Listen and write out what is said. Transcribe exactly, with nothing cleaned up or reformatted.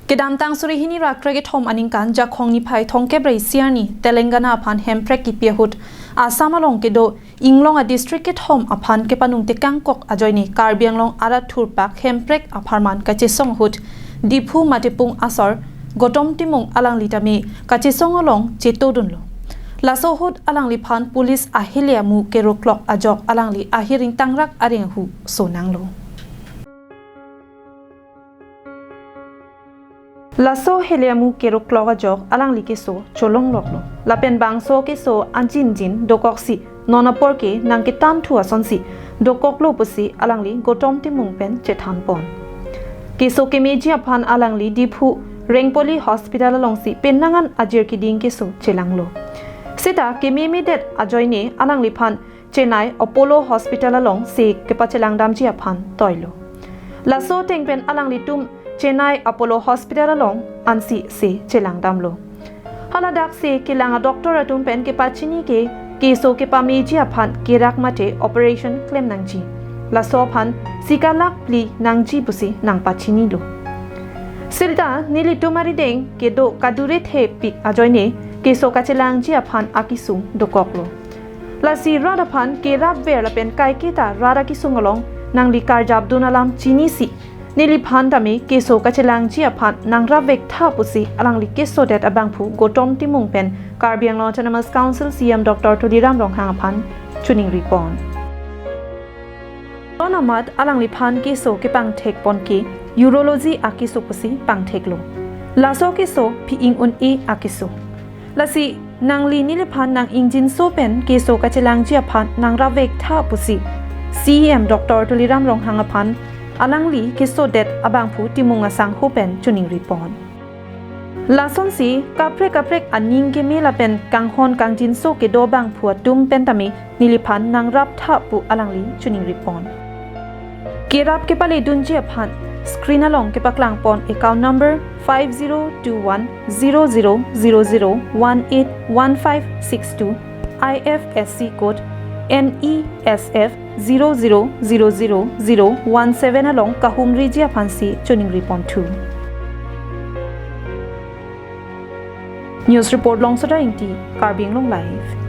Kedamtang suri hini ra krekethom aningkan Jakhong niphai thomkep ra isi arni Telangana aphan hemprek kipi ahut Assam along kedo inglong a district kethom aphan kepanung tekangkok ajoine Karbi Anglong arat thurpak hemprek apharman kachesong ahut Diphu Matipung asor Gautam Timung alangli tame kachesong along chetodunlo. Laso ahut alangliphan police ahele amu keroklok ajok alangli ahir ingtangrak areng ahu sonanglo. Laso hele amu keroklok ajok alangli keso cholongloklo. Lapen bangso keso anjinjin dokoksi non apor ke nangketanthu asonsi dokoklo pusi alangli Gautam Timung pen chethanpon. Keso kemeji aphan alangli Diphu Rengpoli Hospital alongsi penang an ajir kiding keso chelanglo. Seta kememedet ajoine alangliphan Chennai Apollo Hospital alongsi kepachelangdamji aphan toilo. Laso ateng pen alanglitum Chennai Apollo Hospital along ansi se chelangdamlo. Haladak se kelang a doctor atum pen kepachini ke keso kepameji aphan kerak mate operation klem nangji. Laso aphan sika lakh phli nangji pusi nangpachinilo. Seta nelitum arideng kedo kadure thepik ajoine keso kachelangji aphan akisung dokoklo. Lasi rat aphan kerapver lapen kaiketa rat akisung along nangli karjapdun alam chinisi neliphan tame keso kachelangji aphan nangrapvektha pusi alangli kesodet abangphu Gautam Timung pen Karbi Anglong Autonomous Council C E M Doctor Tuliram Ronghang aphan choningripon. Ton amat alangliphan keso kepangthekpon ke urology akeso pusi pangtheklo. Laso keso phi-ing un-e akeso. Lasi nangli neliphan nang-ingjinso pen keso kachelangji aphan nangrapvektha pusi C E M Doctor Tuliram Ronghang aphan alangli kesodet abangphu Timung asangho pen choningripon. Lasonsi kaprek kaprek aning keme lapen kanghon kangjinso kedo abangphu atum pen tame neliphan nangraptha pu alangli choningripon. Kerap kepaledunji aphan screen along kepaklangpon account number five zero two one zero zero zero zero one eight one five six two, I F S C code N E S F zero zero zero zero zero one seven along kahumriji aphansi choningripon thu. News report Longsoda Ingti, Karbi Anglong Live.